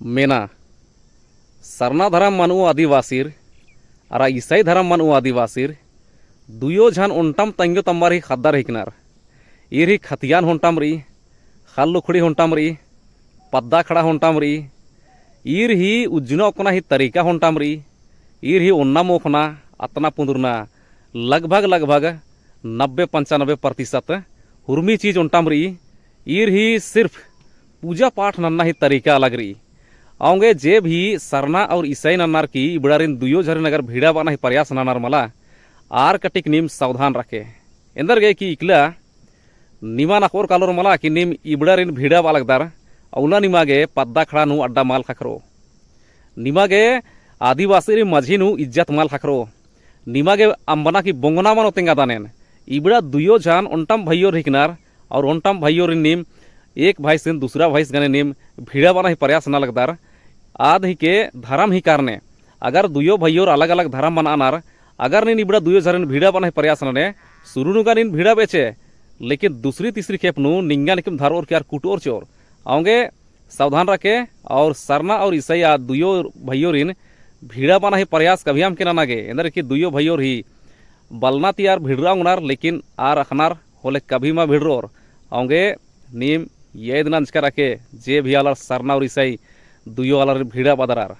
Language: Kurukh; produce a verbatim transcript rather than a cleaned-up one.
मेना, सरना धरम मनु आदिवासिर, अरा ईसाई धरम मनु आदिवासिर, दुयो झन ओन्टम तंग्यो तम्बर ही ख़द्दर हिकनर। ईर ही खतियान ओन्टम रई, ख़ल्ल उखड़ी ओन्टम रई, पद्दा खड़ा ओन्टम रई, ईर ही उज्जना ओक्कना ही तरीका ओन्टम रई, ईर ही ओन्ना मोख़ना, अतना पुन्दुरना, लगभग, लगभग नब्बे पंचानब्बे प्रतिशत हुरमी चीज ओन्टम रई। ईर ही सिर्फ पूजा पाठ नन्ना ही तरीका अलग रई। औंगे जे भी सरना और ईसाई नन्नर की इबड़ारिन दुयो झरिन अगर भिड़ा बअना ही प्रयास नन्नर मला, आर कटिक नीम सावधान रखे। एन्देरगे कि इकला निमा नखोर कालोर मला कि नीम इबड़ारिन भिड़ा बआ लगदर, औला निमा गे पद्दा खड़ा नू अड्डा मल ख़क्खरो। निमा गे आदिवासिर ही मझी नू इज्जत मल ख़क्खरो। निमा गे अम्बना की बोंगना मनो तेंगा दानेन। इबड़ा दुयो झन ओन्टम भइयोर हिकनर, और ओन्टम भइयोरिन नीम एक भाईसिन दूसरा भाईस गने नीम भिड़ा बअना ही प्रयास नना लगदर। आद हिके धरम ही कारने। अगर दुयो भइयोर अलग-अलग धरम मनानर, अगर नीन इबड़ा दुयो झरिन भिड़ा बअना ही प्रयास नने, शुरू नू गा नीन भिड़ा बेचे, लेकिन दूसरी तीसरी खेप नू निंगा निकिम धरओर की आर कुटओर चिओर। औंगे सावधान रखे, और सरना और ईसाई आ दुयो भइयोरिन भिड़ा बअना ही प्रयास कभी अमके नना गे, एन्देर की दुयो भइयोर ही बलना ती आर भिड़रा ओंगनर, लेकिन आर अख़नर होले कभी मा भिड़रोर। औंगे नीम याद नंजका रखे, जे भी आलर सरना और ईसाई दुयो आलर भिड़ा बअदर आर।